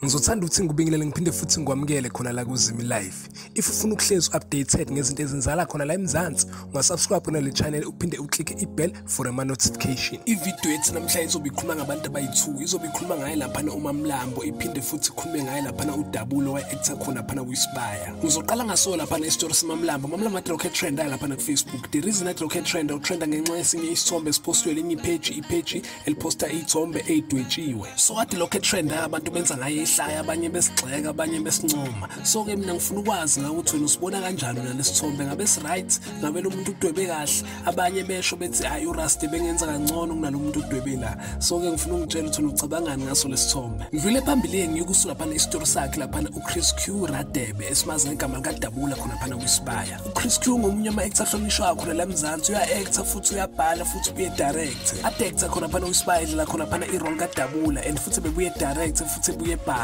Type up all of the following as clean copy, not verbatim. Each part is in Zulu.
Ngizothanda ukuthi ngikubingelele ngiphinde futhi ngikwamukele khona la kuZimi Live. If ufuna ukuhlezi updated ngezinto ezenzakala khona la eMzansi, ungasubscribe khona le channel uphinde uclicke i-bell for ama notification. Ivideo yethu namhlanje izobe ikhuluma ngabantu abayi-2, izobe ikhuluma ngaye laphana uMamlambo, iphinde futhi ikhulume ngaye laphana uDabulo owa-actor khona phana kwiSibaya. Ngizoqala ngaso laphana isitori sikaMamlambo. Mamlambo athi lokho etrenda laphana ku-Facebook. The reason athi lokho etrenda, utrenda ngenxa yesinye isithombe esipostwe elinye ipage eliphosta iy'thombe ey'dwetshiwe. So kade lokho etrenda, abantu benza ngaye ihlaya, abanye besigxeka, abanye besincoma. So-ke mina ngifuna ukwazi ngawe ukuthi wena usibona kanjani wena lesithombe, ngabe si-right, ngabe lo muntu udwebe kahle? Abanye besho bethi hhayi, uRasti bengenza kangcono kunalo muntu udwebe la. So-ke ngifuna ungitshela ukuthi wena ucabangani ngaso lesithombe. Ngidlule phambili-ke ngiyukusula laphana isitori sakhe laphana uChris Q Radebe, esimazi ngegama likaDabula khona phana kwiSibaya. UChris Q ngomunye ama-actor ahlonishwayo khona la Mzansi, uya-actor futhi uyabhala futhi ubuye direct. Ade-actor khona phana kwiSibaya, edlala khona phana i-role kaDabula, and futhi bebuye direct futhi ebuye ebhale.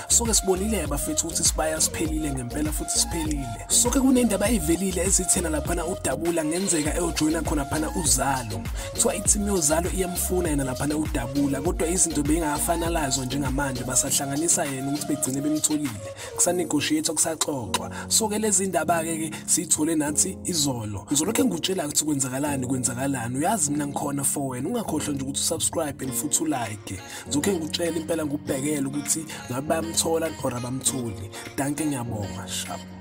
So-ke sibonile bafethu ukuthi iSibaya siphelile ngempela futhi siphelile. So-ke kunendaba eyivelile ezithena laphana uDabula ngenzeka eyojoyina khona phana Uzalo. Kuthiwa i-team yoZalo iyamfuna yena laphana uDabula, kodwa izinto beyingafinalizwa njengamanje, basahlanganisa yena ukuthi begcine bemtholile, kusanegotiate, kusaxoxwa. So-ke lezi ndaba-ke ke siyithole nathi izolo. Ngizolokhu ngikutshela ukuthi kwenzakalani kwenzakalani. Uyazi mina ngikhona for wena, ungakhohlwa nje ukuthi usubscribe and futhi ulike. Ngizokhe ngikutshela impela, ngikubhekele ukuthi ngabe bayamthola or abamtholi. Dankie, ngiyabonga, sharp.